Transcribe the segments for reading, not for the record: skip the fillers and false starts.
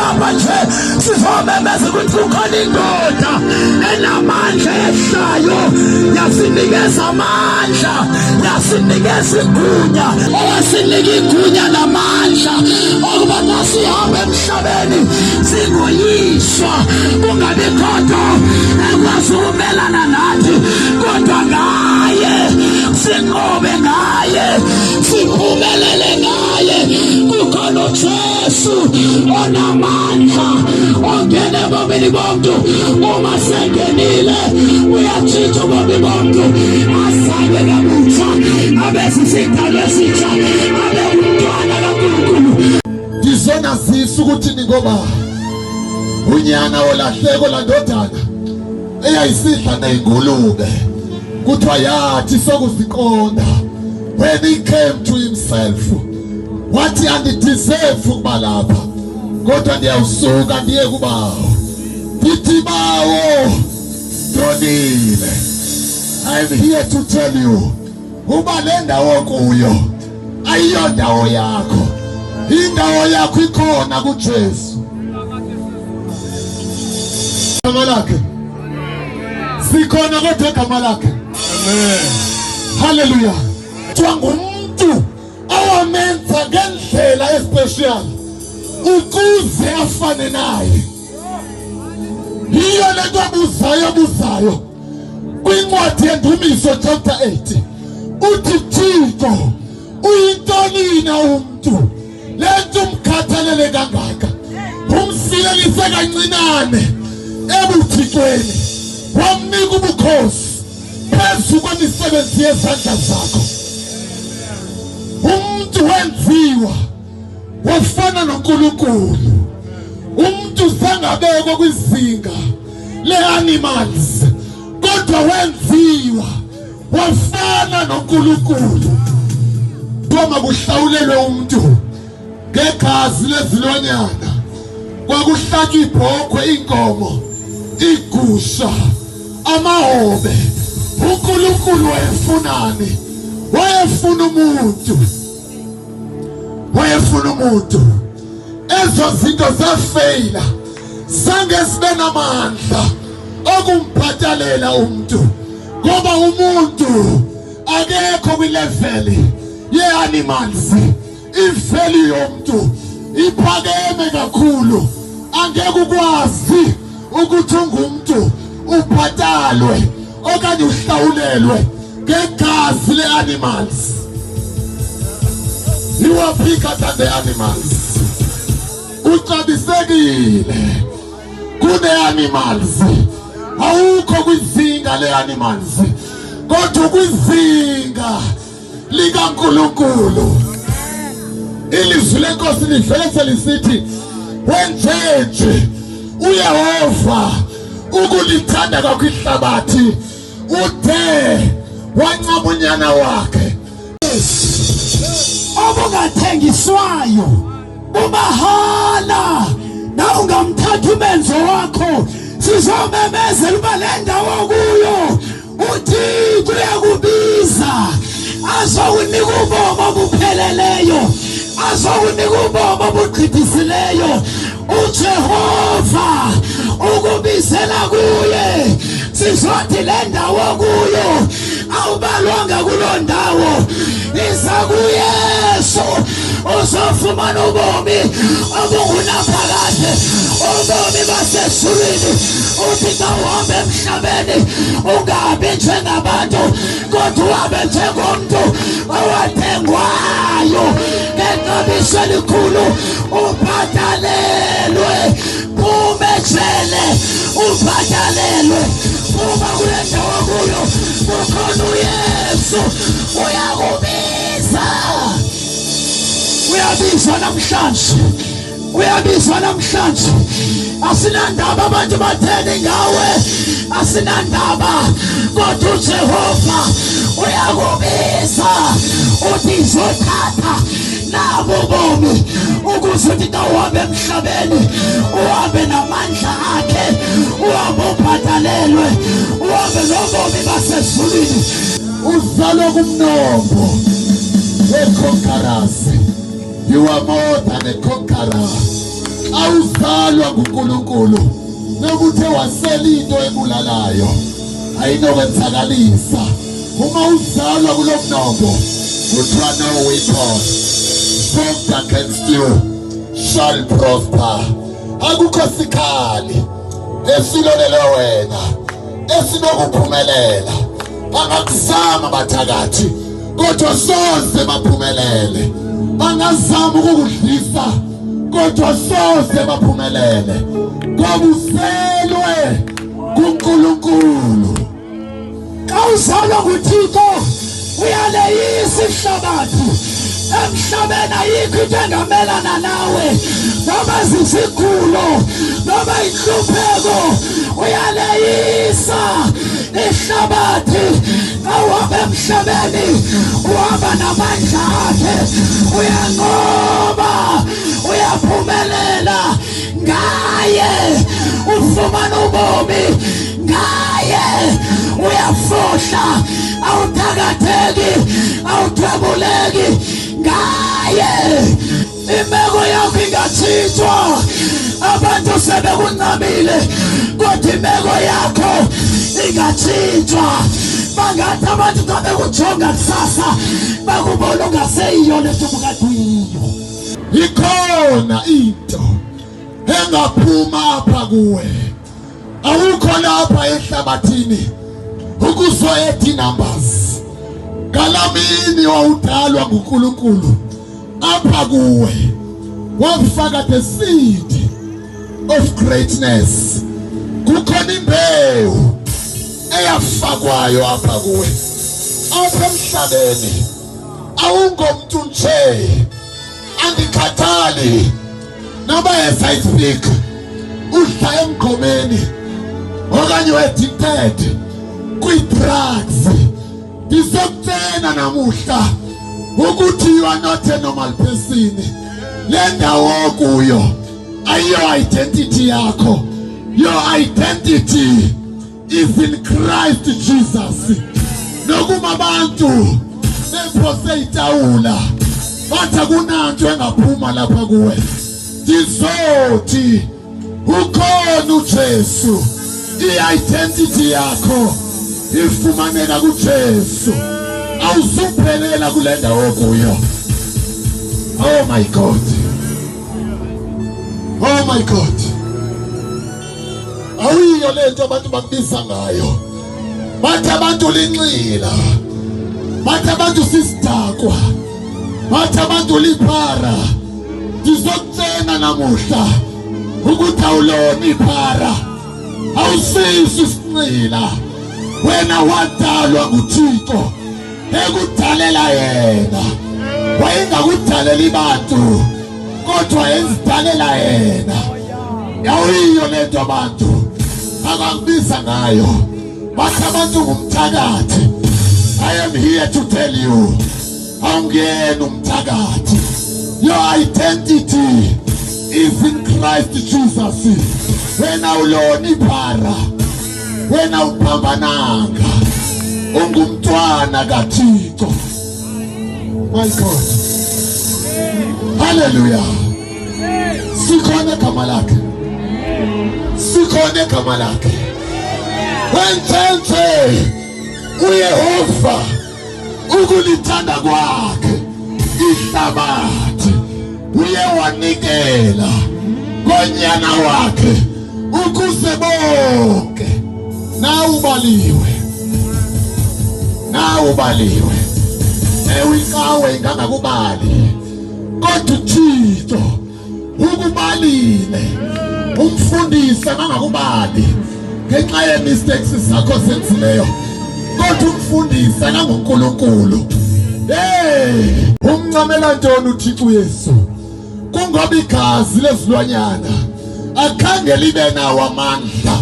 Silapha nje sizomemeza ukuthi kukhona indoda enamandla ehlayo, yasinikeza amandla, yasinikeza igunya, owasinika igunya namandla okuba xa sihamba emhlabeni singoyiswa, kungabikho nto ekwazi ukumelana nathi, kodwa ngaye sinqobe, ngaye siphumelele, ngaye. Kukhona uJesu onamandla ongena ebomini bomntu. Uma sengenile uyatshintsha ubomi bomntu, azalwe kabutsha, abe sisidalwa esitsha, abe ngumntwana kaNkulunkulu. Ndizonazisa ukuthi ningoba unyana wolahleko landodana eyayisidla neyingulube, kuthiwa yathi sokuziqonda. When he came to himself, wathi, "Andideserve ukuba lapha, kodwa ndiyawusuka ndiye kubawo, ndithi, 'Bawo, ndonile.'" I'm here to tell you uba le ndawo kuyo ayiyo ndawo yakho. Indawo yakho ikhona kuJesu. Igama lakhe sikhona, kodwa igama lakhe. Amen. Haleluya. Kuthiwa ngumntu awamenza ngendlela especial ukuze afane naye. Yiyo lento abuzayo, abuzayo kwincwadi yeNdumiso chapter 8, uthi, "Thixo, uyintoni na umntu lento umkhathalele kangaka? Umsilelise kancinane ebuthixweni, wamnika ubukhosi phezu kwemisebenzi yezandla zakho." Umuntu wenziwa wafana noNkulunkulu. Umuntu sangabekwa kwizinga le-animals, kodwa wenziwa wafana noNkulunkulu. Kuthiwa kuhlawulelwe umuntu ngegazi lezilwanyana. Kwakuhlatshwa ibhokhwe, inkomo, igusha, amahobe. UNkulunkulu wayefunani? Wayefuna umuntu, wayefuna umuntu. Ezo zinto zafeyila, zange zibe namandla okumbhatalela umuntu, ngoba umuntu akekho kwilevel ye-animals. Ivalue yomuntu iphakeme kakhulu. Angeke ukwazi ukuthi ungumuntu ubhatalwe okanye uhlawulelwe ngegazi le-animals. You are bigger than the animals. Uxabisekile kune-animals. Awukho kwizinga le-animals, kodwa kwizinga likaNkulunkulu. Ilizwi lenkosi livele selisithi, wenjenje uYehova ukulithanda kwakho ihlabathi, uthe wancama unyana wakhe. Obungathengiswayo, bumahala. Na ungamthatha umenzo wakho, sizomemezela uba le ndawo kuyo uThixo uyakubiza, azokunika ubomi obupheleleyo, azokunika ubomi obugqithisileyo. UJehova ukubizela kuye. Sizothi le ndawo kuyo awubalwanga kuloo ndawo. Iza kuYesu, uzofumana ubomi obungunaphakade, ubomi basezulwini. Uthi xa uhambe emhlabeni ungabi njengabantu, kodwa uhambe njengomntu owathengwayo ngexabiso elikhulu, ubhatalelwe. Phume ejele, ubhatalelwe. Phuma kule ndawo kuyo, kukhona uYesu uyakubiza. Uyabizwa namhlanje, uyabizwa namhlanje. Asinandaba abantu batheni ngawe, asinandaba, kodwa uJehova uyakubiza, uthi izothatha nabo ubomi, ukuze uthi xa uhambe emhlabeni uhambe namandla akhe, uhambe ubhatalelwe, uhambe nobomi basezulwini. Uzalwa kumnombo weconquerors. You are more than a conqueror. Awuzalwa. uzalwa nguNkulunkulu nokuthe wasela into ebulalayo ayinokwenzakalisa. Uma uzalwa kulo mnombo kuthiwa no weapon formed against you shall prosper. Akukho sikhali esilolele wena esinokuphumelela. Bangakuzama bathakathi kodwa soze baphumelele. Bangazama ukukudlisa kodwa soze baphumelele. Ngoba uselwe kuNkulunkulu. Xa uzalwa nguThixo uyaleyisa ihlabathi. Emhlabeni ayikho into engamelana nawe, noma zizigulo noma inhlupheko, uyaleyisa ihlabathi. Awuhamba emhlabeni uhamba namandla akhe, uyanqoba, uyaphumelela ngaye, ufumana ubomi ngaye, uyafohla, awuthakatheki, awuthwebuleki ngaye. Imeko yakho ingatshintshwa, abantu sebekuncamile, kodwa imeko yakho ingatshintshwa. Bangathi abantu xa bekujonga kusasa bakubona ungaseyiyo le nto ubukade uyiyo. Ikhona into engaphuma apha kuwe. Awukho lapha ehlabathini ukuzoethi numbers. Ngalamini wawudalwa nguNkulunkulu apha kuwe wafaka the seed of greatness. Kukhona imbewu eyafakwayo apha kuwe apha emhlabeni. Awungomntu nje, andikhathali noba as I speak udla emgqomeni okanye u-addicted kwi-drugs. Ndizokutshena namuhla ukuthi you are not a normal person. Le ndawo kuyo ayiyo identity yakho. Your identity is in Christ Jesus. Nokuma abantu bephose itawula bathi akunanto engaphuma lapha kuwe, ndizothi ukhona uJesu. I-identity yakho ifumaneka kuJesu. Awuzuphelela kule ndawo kuyo. Oh my God, oh my God. Awuyiyo lento abantu bakubiza ngayo. Bathi abantu linxila, bathi abantu sisidakwa, bathi abantu liphara. Ndizokutshena namuhla ukuthi awulona iphara, awusiso isinxila. Wena wadalwa nguThixo ekudalela yena. Wayengakudalela abantu kodwa ezidalela yena. Awuyiyo lento abantu abakubiza ngayo. Bathi abantu ngumthakathi. I am here to tell you, awungena umthakathi. Your identity is in Christ Jesus. Wena ulona iphara, wena uphambananga, ungumntwana kaThixo. My God, hallelujah. Sikhona igama lakhe, sikhona igama lakhe. Wenzenze uYehova ukulithanda kwakhe ihlabathi, uye wanikela ngonyana wakhe ukuze bonke. Nawubaliwe, nawubaliwe. Ewe iqhawe ingangakubali, kodwa uThixo ukubalile. Umfundisi angangakubali ngenxa ye-mistakes zakho zenzileyo, kodwa umfundisi anganguNkulunkulu. Hey, umncamela ntoni uThixo uYesu? Kungoba igazi lezilwanyana akhange libe nawo amandla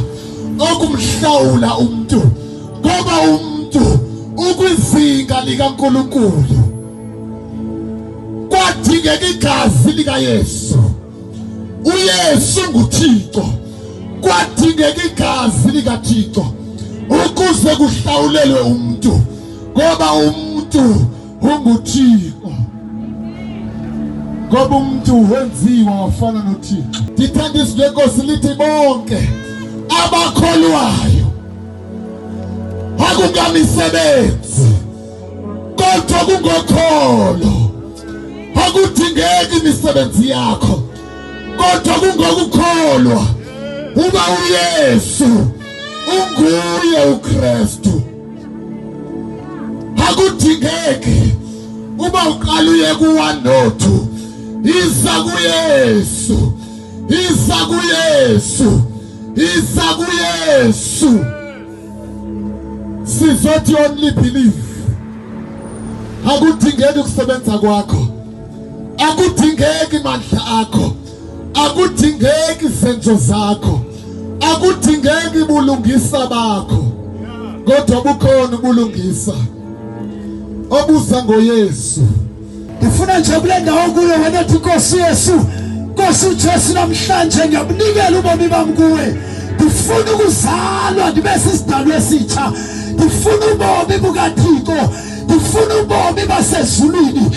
okumhlawula umuntu, ngoba umuntu ukwizinga likaNkulunkulu. Kwadingeka igazi likaYesu. uYesu nguThixo. Kwadingeka igazi likaThixo ukuze kuhlawulelwe umuntu, ngoba umuntu unguThixo. Ngoba umuntu wenziwa wafana noThixo. Ndithanda izwi lenkosi lithi bonke abakholwayo akungamisebenzi kodwa kungokholo. Akudingeki imisebenzi yakho kodwa kungokukholwa uba uYesu unguye uKristu. Akudingeki uba uqala uye ku-1 no-2, iza kuYesu, iza kuYesu, iza kuYesu. Sizothi only believe. Akudingeki ukusebenza kwakho, akudingeki mandla akho, akudingeki izenzo zakho, akudingeki bulungisa bakho, kodwa bukhona ubulungisa obuza ngoYesu. Ndifuna nje kule ndawo kuyo wena othi Nkosi Yesu, Nkosi uJesu, namhlanje ngiyabunikela ubomi bami kuwe. Ndifuna ukuzalwa ndibe sisidalwa esitsha, ndifuna ubomi bukaThixo, ndifuna ubomi basezulwini,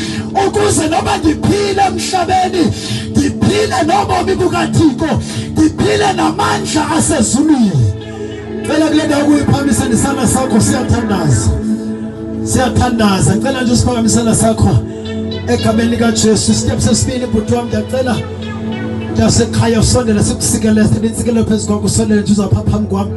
ukuze noma ndiphile emhlabeni ndiphile nobomi bukaThixo, ndiphile namandla asezulwini. Cela kule ndawo kuyiphakamise isandla sakho, siyathandaza, siyathandaza. Cela nje usiphakamise isandla sakho egameni likaJesu. Step sesibini, bhuti wami, ndiyacela mntasekhaya usondele, sikusikelele, intsikelelo phezu kwakho, usondele nje uzapha phambi kwami.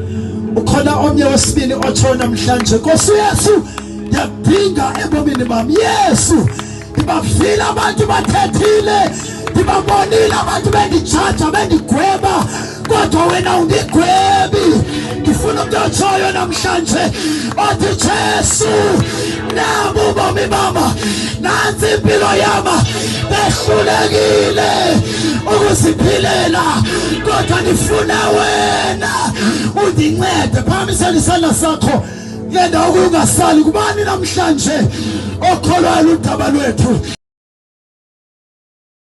Ukhona omnye wesibini otsho namhlanje, Nkosi Yesu, ndiyakudinga ebomini bami. Yesu, ndibavile abantu bathethile, ndibabonile abantu bendijaja, bendigweba, kodwa wena undigwebi. Ndifuna umntu otshoyo namhlanje othi Jesu, nabu ubomi bama, nantsi impilo yama, behlulekile ukuziphilela, kodwa ndifuna wena undincede. Phakamisela isandla sakho kule ndawo kungasali. Kubani namhlanje okholwayo ludaba lwethu?